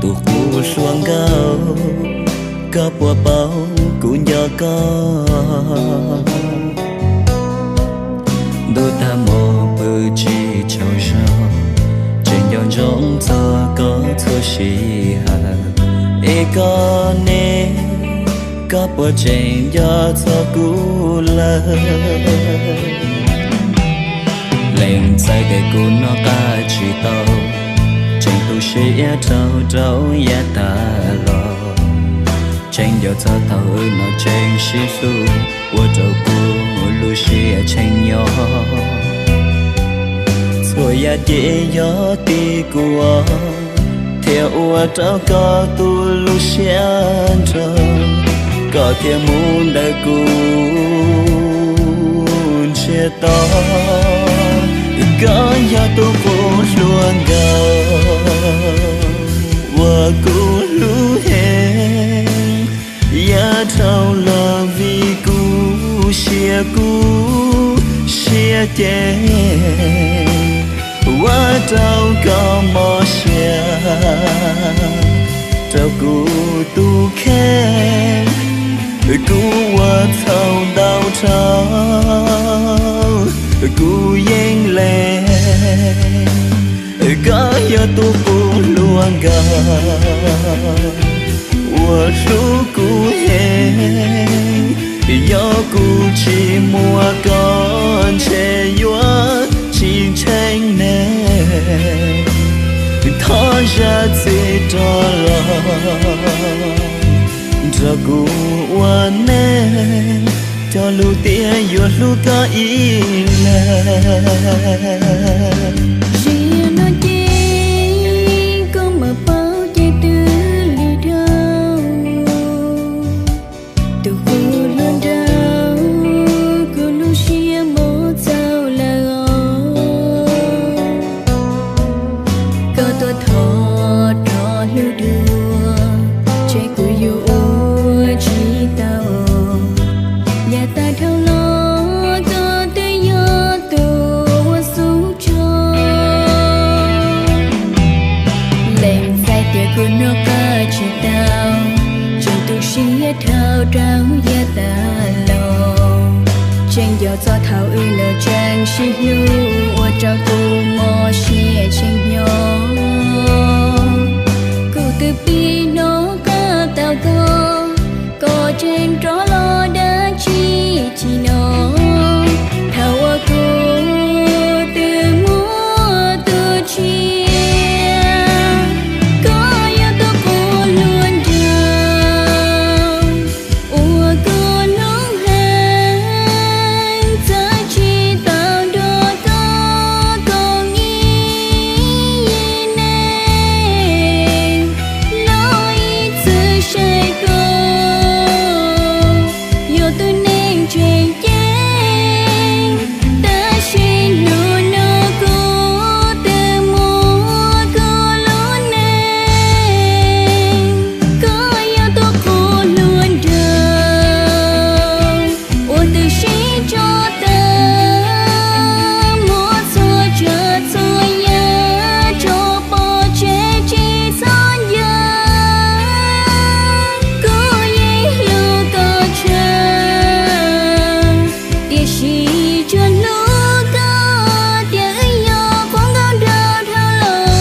Tus qub hluas nkauj, koj puas paub kuv nco koj? Ntuj tag hmo pw tsis tsaug zog, tseem nco ntsoov txog koj txhua sij hawm. Es koj ne, koj puas tseem nco txog kuv lawm? Lees txais tias kuv noj qab tsis tau, tseem tu siab dhau rau yav tag los. Tseem nco txog thaum wb no tseem sib hlub, ua rau kuv lub siab tshee nyob. Txhua yam ces yog tim kuv, thiaj ua rau koj tu lub siab nrog, koj thiaj mus ntawm kuv ntsiag to. Koj yog tus qub hluas nkauj uas kuv hlub heev, yav dhau los vim kuv siab kub siab ceg, ua rau koj mob siab rau kuv tus kheej. Kuv ua txhaum ntau dhau, kuv yeej lees. Koj yog tus qub hluas nkauj uas hlub kuv heev, yog kuv tsis muaj koj ntshe yuav tsis ntseeg neeg. Thov zam txim rov los nrog kuv ua neej, cog lus tias yuav hlub koj ib leeg. Zaum no ces koj mam paub ces twb lig dhau. Tus qub hluas nraug, kuv lub siab mob txaus lawm os. Koj tuaj thov rov hlub dua, ntshe kuv yuav ua tsis tau. Yav tag dhau los koj twb yog tus uas xub tso. Lees txais tias kuv noj qab tsis tau, tseem tu siab dhau rau yav tag los. Tseem nco txog thaum wb los tseem sib hlub, ua rau kuv mob siab tshee nyob. Kuv twb pib hnov qab tau koj, koj tseem rov los dab tsi tsis hnov. Thaum uas kuv twb muaj tus tshiab, koj yog tus qub hluas nraug uas kuv hlub heev, txawm tsis tau nrog koj koom ib yig neeg los ib txwm saib koj yog tus neeg tseem ceeb. Tab sis hnub no kuv twb muaj kuv lub neej, koj yog tus qub hluas nraug uas twb sib tso tawm, muab txhua tsav txhua yam tso pov tseg tsis txhob nco. Kuv yeej hlub koj tshaj, tiam sis tsuas hlub koj tias wb yog qhov nkauj nraug dhau los.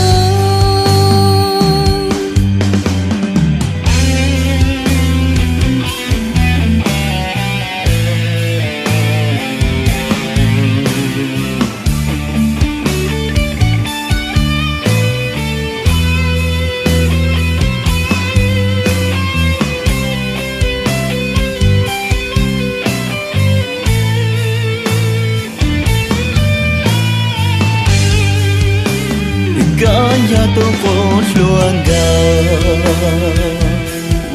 Koj yog tus qub hluas nkauj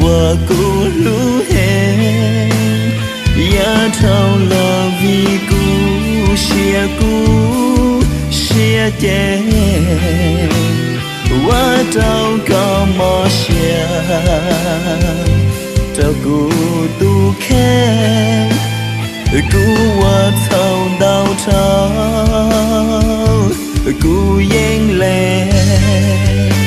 uas kuv hlub heev, yav dhau los vim kuv siab kub siab ceg, ua rau koj mob siab rau kuv tus kheej. Kuv ua txhaum ntau dhau, Kuv yeej lees